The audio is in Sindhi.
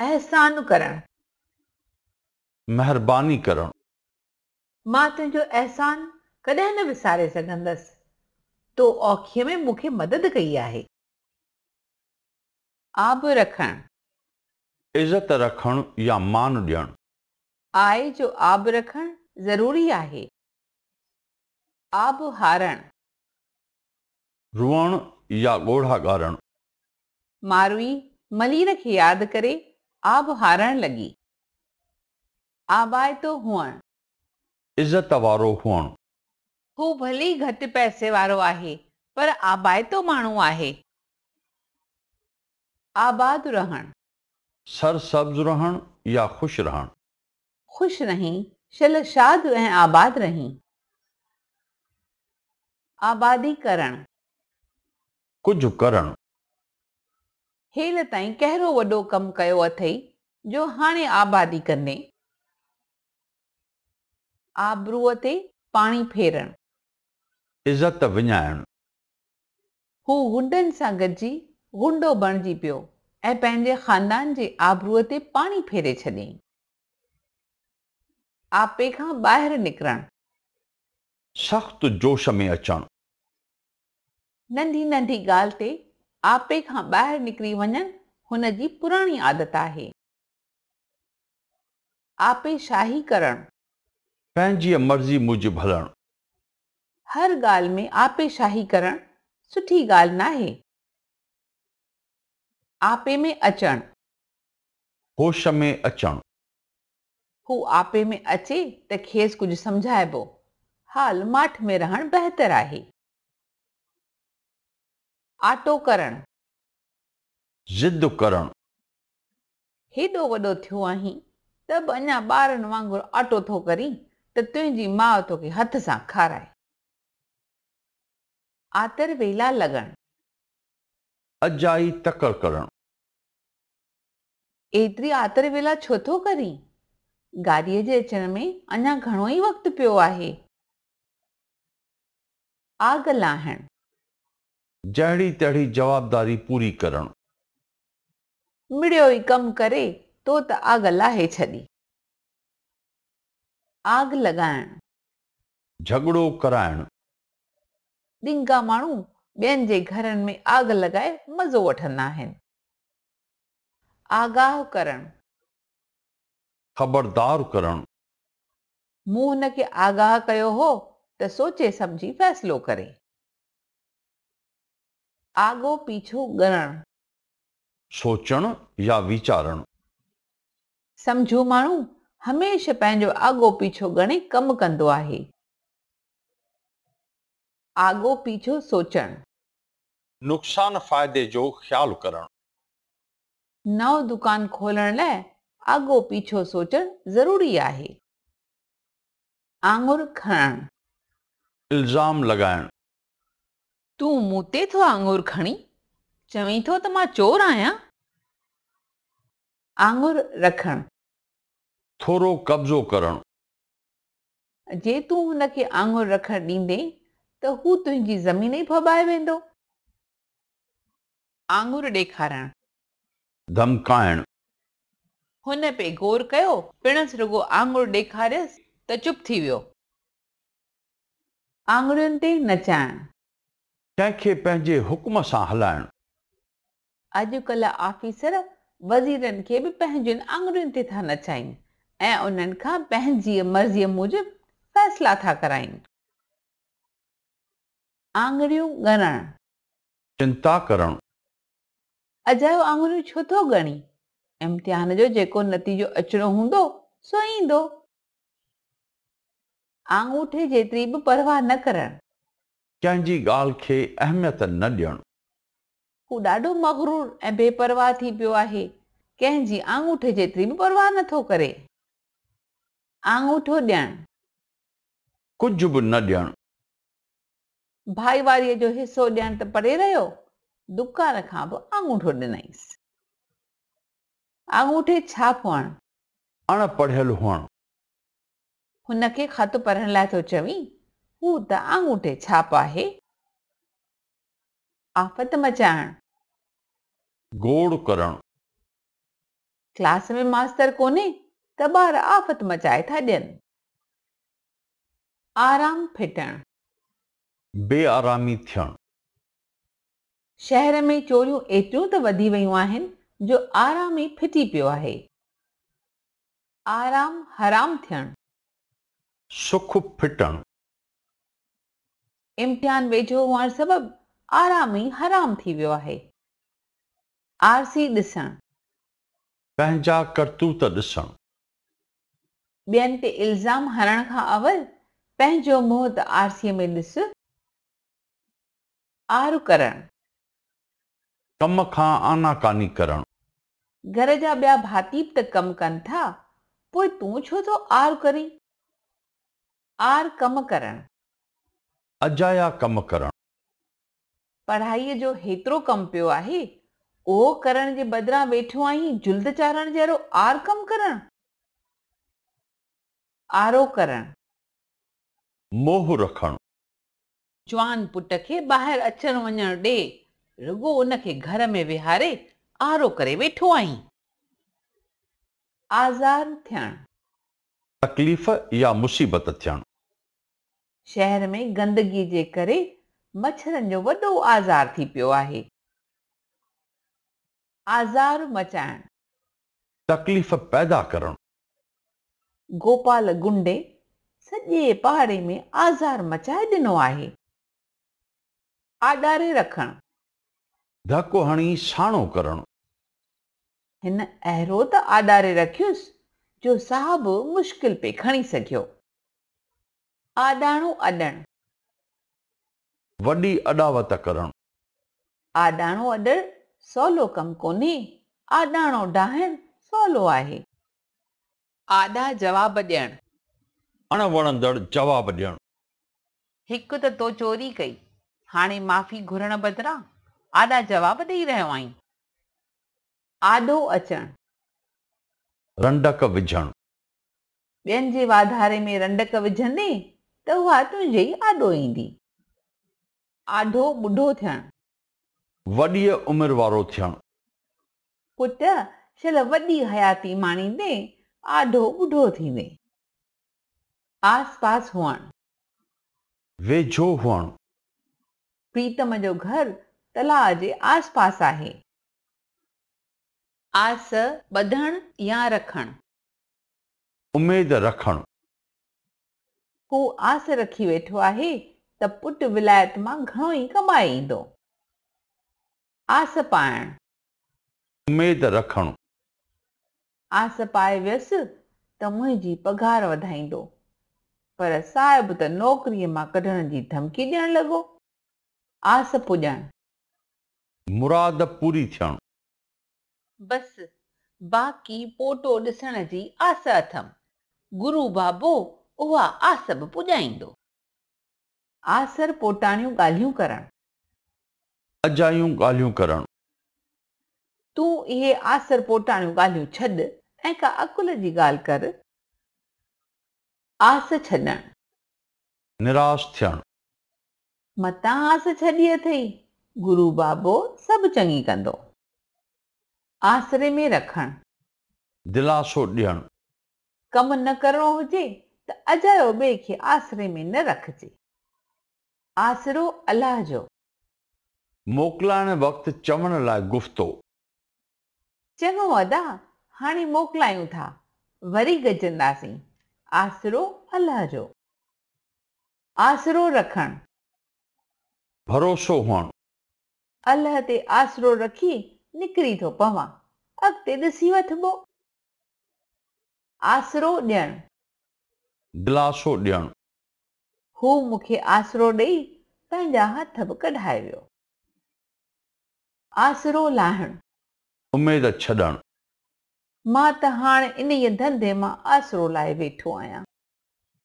احسان ڪرڻ. مهرباني ڪرڻ. مان تنهنجو احسان ڪڏهن نه وساري سگهندس. تو اوکيء ۾ مون کي مدد ڪئي آهي. آب رکڻ. عزت رکڻ يا مان ڏيڻ. آء جو آب رکڻ ضروري آهي. آب هارڻ. روئڻ يا ڳوڙها ڳاڙڻ. ماروي ملير کي ياد ڪري آب هارڻ لڳي. آبائتو هئڻ. عزت وارو هئڻ. هو ڀلي گهٽ پئسي وارو آهي پر آبائتو ماڻهو آهي. آباد رهڻ. سرسبز رهڻ يا خوش رهڻ. خوش رهين، شل شاد ۽ آباد رهين. آبادي ڪرڻ. ڪجهه ڪرڻ. هيل تائين ڪهڙو وڏو ڪم ڪيو اٿئي جو هاڻي آبادي ڪندين؟ آبروء تي پاڻي ڦيرڻ. عزت وڃائڻ. هو غنڊن سان گڏجي غنڊو بڻجي پيو ۽ پنهنجي خاندان جي آبروء تي پاڻي ڦيري ڇڏيائين. آپي کان ٻاهر نڪرڻ. سخت جوش ۾ اچڻ. ننڍي ننڍي ڳالهه تي آپي کان ٻاهر نڪري وڃڻ هن جي پراڻي عادت آهي. آپي شاهي ڪرڻ. پنهنجيء مرضي موجب هلڻ. هر ڳالهه ۾ آپي شاهي ڪرڻ سٺي ڳالهه ناهي. آپي ۾ اچڻ. هوش ۾ اچڻ. هو آپي ۾ اچي ته کيس ڪجهه سمجهائبو. حال ماٺ ۾ رهڻ بهتر آهي. آٽو ڪرڻ. ضد ڪرڻ. هيڏو وڏو ٿيو آهين ته به اڃا ٻارن وانگر آٽو ٿو ڪرين ته تنهنجي ماء توکي هٿ سان کارائي. آتر ويلا لڳڻ. اجائي تڪڙ ڪرڻ. ايتري آتر ويلا ڇو ٿو ڪرين؟ گاڏيء جي اچڻ ۾ اڃا گهڻو ئي وقت پيو آهي. آگ لاهڻ. جهڙي تهڙي جوابداري پوري ڪرڻ. مڙيو ئي ڪم ڪري تو ته آگ لاهي ڇڏي. آگ لڳائڻ. جهڳڙو ڪرائڻ. ڏنگا ماڻهو ٻين جي گهرن ۾ آگ لڳائي مزو وٺندا آهن. آگاهه ڪرڻ. خبردار ڪرڻ. مون هن کي آگاهه ڪيو هو ته سوچي سمجهي فيصلو ڪري. آڳو پيڇو ڳڻڻ. سوچڻ يا ويچارڻ. سمجهو ماڻهو هميشه پنهنجو آڳو پيڇو ڳڻي ڪم ڪندو آهي. آڳو پيڇو سوچڻ. نقصان فائدي جو خيال ڪرڻ. نئون دڪان کولڻ لاء آڳو پيڇو سوچڻ ضروري آهي. آڱر کڻڻ. الزام لڳائڻ. تون مون تي ٿو آڱر کڻين؟ چوين ٿو ته مان چور آهيان؟ آڱر رکڻ. ٿورو قبضو ڪرڻ. جي تون هن کي آڱر رکڻ ڏيندين ته هو تنهنجي زمين ئي ڦٻائي ويندو. آڱر ڏيکارڻ. ڌمڪائڻ. هن پئي غور ڪيو، پڻس رڳو آڱر ڏيکاريس ته چپ ٿي ويو. آڱرين تي نچائڻ. ڪنهن کي پنهنجي حڪم سان هلائڻ. اڄ ڪلهه آفيسر وزيرن کي به پنهنجين آڱرين تي ٿا نچائين ۽ انهن کان پنهنجيء مرضيء موجب فيصلا ٿا ڪرائين. آڱريون ڳڻڻ. چنتا ڪرڻ. اجايو آڱريون ڇو ٿو ڳڻين؟ امتحان جو جيڪو نتيجو اچڻو هوندو، سو ايندو. آڱوٺي جيتري به پرواهه نه ڪرڻ. ڪنهن جي ڳالهه کي اهميت نه ڏيڻ. هو ڏاڍو مغرور ۽ بي پرواهه ٿي پيو آهي. ڪنهن جي آڱوٺي جيتري به پرواهه نه ٿو ڪري. آڱوٺو ڏيڻ. ڪجهه به نه ڏيڻ. ڀائيواريء جو حصو ڏيڻ ته پري رهيو، دڪان کان به آڱوٺو ڏنائينس. آڱوٺي ڇاپ هئڻ. اڻ پڙهيل هئڻ. هن کي خط پڙهڻ لاء ٿو چوين، هو ته آڱوٺي ڇاپ آهي. آفت مچائڻ. گوڙ ڪرڻ. ڪلاس ۾ ماستر ڪونهي ته ٻار آفت مچائي ٿا ڏين. آرام ڦٽڻ. بي آرامي ٿيڻ. شهر ۾ چوريون ايتريون ته وڌي ويون آهن جو آرام ئي ڦٽي پيو آهي. آرام حرام ٿيڻ. سک ڦٽڻ. امتحان ويجهو هئڻ سبب آرام ئي حرام ٿي ويو آهي. آرسي ڏسڻ. پنهنجا ڪرتوت ڏسڻ. ٻين تي الزام هڻڻ کان اول پنهنجو منهن ته آرسيء ۾ ڏس. آر ڪرڻ. ڪم کان آناڪاني ڪرڻ. گهر جا ٻيا ڀاتي به ته ڪم ڪن ٿا، پوء تون ڇو ٿو آر ڪرين؟ آر ڪم ڪرڻ. اجايا ڪم ڪرڻ. پڙهائيء جو هيترو ڪم پيو آهي، اهو ڪرڻ جي بدران ويٺو آهين جلد چاڙهڻ جهڙو آر ڪم ڪرڻ؟ آرو ڪرڻ. موهه رکڻ. جوان پٽ کي ٻاهر اچڻ وڃڻ ڏي، رڳو ان کي گهر ۾ ويهاري آرو ڪري ويٺو آهين. آزار ٿيڻ. تڪليف يا مصيبت ٿيڻ. شهر ۾ گندگي جي ڪري مڇرن جو وڏو آزار ٿي پيو آهي. آزار مچائڻ. تڪليف پيدا ڪرڻ. گوپال گنڊي سڄي پاڙي ۾ آزار مچائي ڏنو آهي. آڏاري رکڻ. ڌڪ هڻي ساڻو ڪرڻ. هن اهڙو ته آڏاري رکيس جو ساهه به مشڪل پئي کڻي سگهيو. آڏاڻو اڏڻ. وڏي اڏاوت ڪرڻ. آڏاڻو اڏڻ سولو ڪم ڪونهي، آڏاڻو ڊاهڻ سولو آهي. آڏا جواب ڏيڻ. اڻ وڻندڙ جواب ڏيڻ. هڪ ته تو چوري ڪئي، هاڻي معافي گهرڻ بدران آڏا جواب ڏئي رهيو آهين. آڏو اچڻ. رنڊڪ وجهڻ. ٻين جي واڌاري ۾ رنڊڪ وجهندين ته اها تنهنجي ئي آڏو ايندي. آڍو ٻڍو ٿيڻ. وڏيء عمر وارو ٿيڻ. پٽ، شل وڏي حياتي ماڻيندين، آڍو ٻڍو ٿيندين. آس پاس هئڻ. ويجهو هئڻ. پريتم جو گهر تلاء جي آس پاس آهي. آس ٻڌڻ يا رکڻ. اميد رکڻ. هو آس رکي ويٺو آهي ته پٽ ولايت مان گهڻو ئي ڪمائي ايندو. آس پائڻ. اميد رکڻ. آس پائي ويس ته منهنجي پگهار وڌائيندو، پر صاحب ته نوڪريء مان ڪڍڻ جي ڌمڪي ڏيڻ لڳو. آس پڄڻ. مراد پوري ٿيڻ. بس، باقي پوٽو ڏسڻ جي آس اٿم. گرو بابو اها آس به پڄائيندو. آسر پوٽاڻيون ڳالهيون ڪرڻ. اجايون ڳالهيون ڪرڻ. تون اهي آسر پوٽاڻيون ڳالهيون ڇڏ ۽ ڪا عقل جي ڳالهه ڪر. آس ڇڏڻ. نراس ٿيڻ. متان آس ڇڏي اٿئي، گرو بابو سڀ چڱي ڪندو. آسري ۾ رکڻ. دلاسو ڏيڻ. ڪم نه ڪرڻو هجي ته اجايو ٻئي کي آسري ۾ نه رکجي. آسرو الله جو. موڪلائڻ وقت چوڻ لاء گفتو. چڱو ادا، هاڻي موڪلايون ٿا، وري گڏجنداسين. آسرو الله جو. آسرو رکڻ. ڀروسو هئڻ. الله تي آسرو رکي نڪري ٿو پوان، اڳتي ڏسي وٺبو. آسرو ڏيڻ. دلاسو ڏيڻ. هو مون کي آسرو ڏيئي پنهنجا هٿ به ڪڍائي ويو. آسرو لاهڻ. اميد ڇڏڻ. مان ته هاڻ انهيء ڌنڌي مان آسرو لاهي ويٺو آهيان.